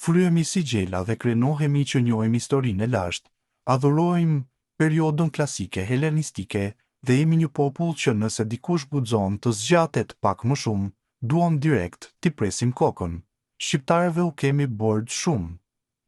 Fryhemi si gjela dhe krenohemi që njohim historinë e lashtë, adhurojmë periodën klasike helenistike dhe jemi një popull që nëse dikush guxon të zgjatet pak më shumë, duam direkt t'i presim kokën. Shqiptarëve u kemi borxh shumë.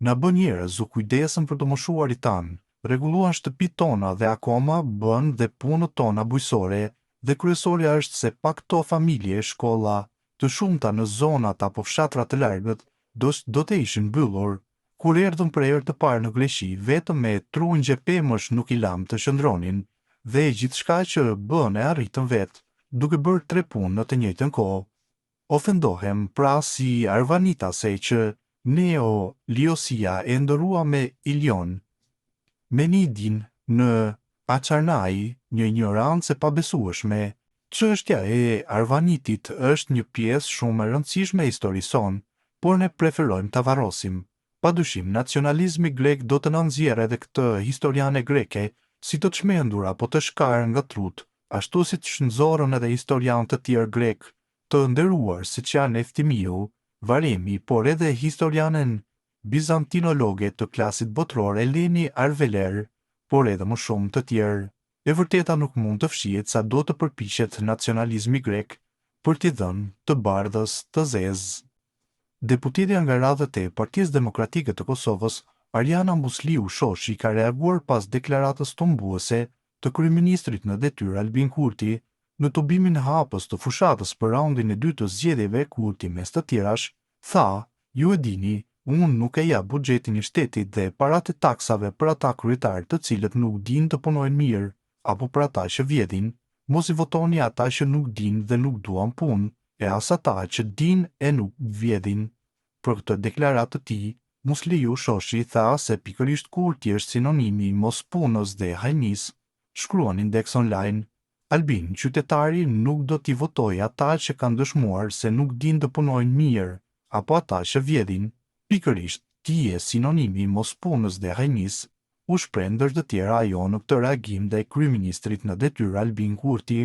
Na bënë njerëz, u kujdesën për të moshuarit tanë, rregulluan shtëpitë tona dhe akoma bënë dhe punët tona bujqësore dhe kryesorja është se pa këto familje shkolla të shumta në zonat apo fshatra të largët do do të ishin mbyllur. Kur erdhëm për herë të parë në Greqi vetëm me trungje pemësh nuk i lamë të qëndronin dhe gjithçka që bënë e arritën vetë, duke bërë tre punë në të njëjtën kohë. Ofendohem pra si arvanitase që Neo Liosia e ndërrua me Ilion Menidin në Acarnai, një injorancë e pabesueshme. Çështja e Arvanitit është një pjesë shumë e rëndësishme e historisë sonë, por ne preferojmë ta varrosim. Padyshim, nacionalizmi grek do të na nxjerrë edhe këtë historiane greke si të çmendur apo të shkarë nga trutë, ashtu siç nxorën edhe historianë të tjerë grekë të nderuar siç janë Eftimiu, Varemi, por edhe historianen bizantinologe të klasit botëror Eleni Arveler, por edhe më shumë të tjerë. E vërteta nuk mund të fshihet sado të përpiqet nacionalizmi grek për t'i dhënë të bardhës të zezë. Deputetja nga radhët e Partisë Demokratike të Kosovës, Ariana Musliu Shoshi ka reaguar pas deklaratës thumbuese të kryeministrit në detyrë Albin Kurti në tubimin hapës të fushatës për raundin e dytë të zgjedhjeve Kurti mes të tjerash tha Ju e dini, unë nuk e jap buxhetin e shtetit dhe paratë e taksave për ata kryetarë të cilët nuk dinë të punojnë mirë apo për ata që vjedhin, mos i votoni ata që nuk dinë dhe nuk duan punë, e as ata që dinë e nuk vjedhin. Për këtë deklaratë të tij, Musliu Shoshi tha se pikërisht Kurti është sinonimi i mospunës dhe hajnisë, shkruan Indeksonline. Albin, qytetari nuk do t'i votojë ata që kanë dëshmuar se nuk dinë të punojnë mirë, apo ata që vjedhin. Pikërisht, ti je sinonimi i mospunës dhe hajnisë, u shpreh ndër të tjera ajo në këtë reagim ndaj kryeministrit në detyrë Albin Kurti.